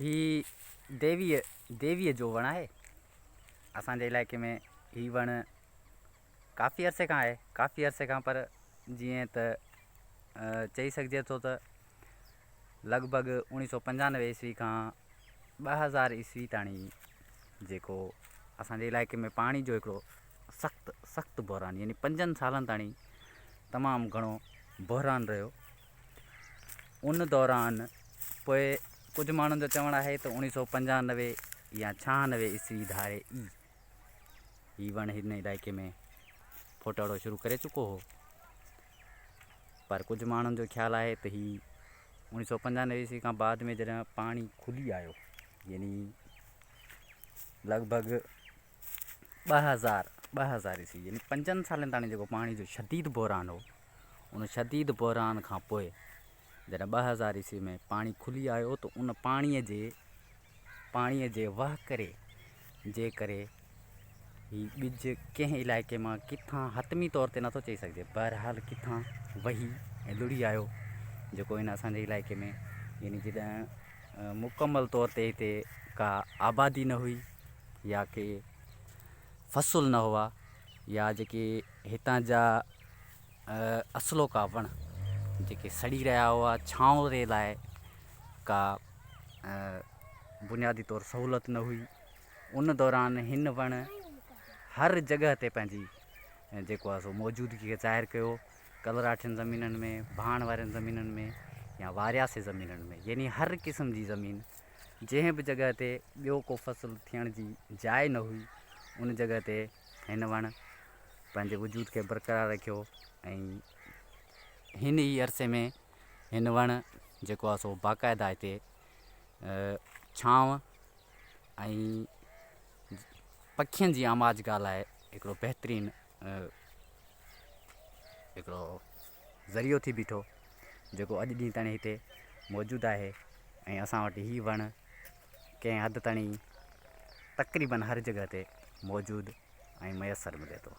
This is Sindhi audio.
هي ديويء ديويء جو وڻ آهي. اسان جي علائقي ۾ هي وڻ ڪافي عرصي کان آهي ڪافي عرصي کان پر جيئن ته چئي سگهجي ٿو ته لڳ ڀڳ اوڻيهه سو پنجانوي عيسوي کان 2000 عيسوي تاڻي جيڪو اسان جي علائقي ۾ پاڻي جو هڪڙو سخت سخت بحران يعني پنجن سالن تاڻي تمام گهڻو بحران رهيو ان دوران پوء ڪجهه ماڻهن جو چوڻ آهي ته اوڻيهه سو پنجانوي يا ڇهانوي عيسوي ڌاري ئي هي وڻ هن علائقي ۾ ڦوٽهڙو شروع ڪري چڪو هو پر ڪجهه ماڻهن جو خيال آهي ته هي اوڻيهه سو پنجانوي عيسوي کان بعد ۾ جڏهن پاڻي کلي آيو يعني لڳ ڀڳ 2000 2000 عيسوي يعني پنجن سالن تائين جيڪو پاڻي جو شديد بحران هو ان شديد بحران کان پوء جڏهن 2000 عيسوي ۾ پاڻي کلي آيو ته ان پاڻي جي پاڻي جي وهڪري جي ڪري هي ٻج ڪنهن علائقي مان ڪٿان حتمي طور تي نٿو چئي سگهجي بهرحال ڪٿان وهي ۽ لڙي آيو جيڪو هن اسانجي علائقي ۾ يعني جڏهن مڪمل طور تي هتي ڪا آبادي نه هئي يا ڪي فصل نه هئا يا جيڪي هتان جا اصلوڪا وڻ جيڪي سڙي رهيا هئا ڇانوري لاء ڪا بنيادي طور سهولت نه هئي ان دوران هن وڻ هر جڳهه تي پنهنجي جيڪو آهي سو موجودگي کي ظاهر ڪيو ڪلراٺين زمينن ۾ ڀاڻ وارين زمينن ۾ يا وارياسي زمينن ۾ يعني هر قسم جي زمين جنهن به جڳهه تي ٻيو ڪو فصل ٿيڻ جي جاء نه هئي ان جڳهه تي هن وڻ پنهنجي وجود کي برقرار رکيو ۽ هن ئي عرصي ۾ هن وڻ جيڪو آهي سو باقاعده هتي ڇانو ۽ پکين جي آماجگاهه لاء هڪڙو بهترين هڪڙو ذريعو ٿي بيٺو جيڪو اڄ ڏينهن تائين هتي موجود آهي ۽ اسان وٽ هي وڻ ڪنهن حد تائين تقريبن هر جڳهه تي موجود ۽ ميسر ملي ٿو.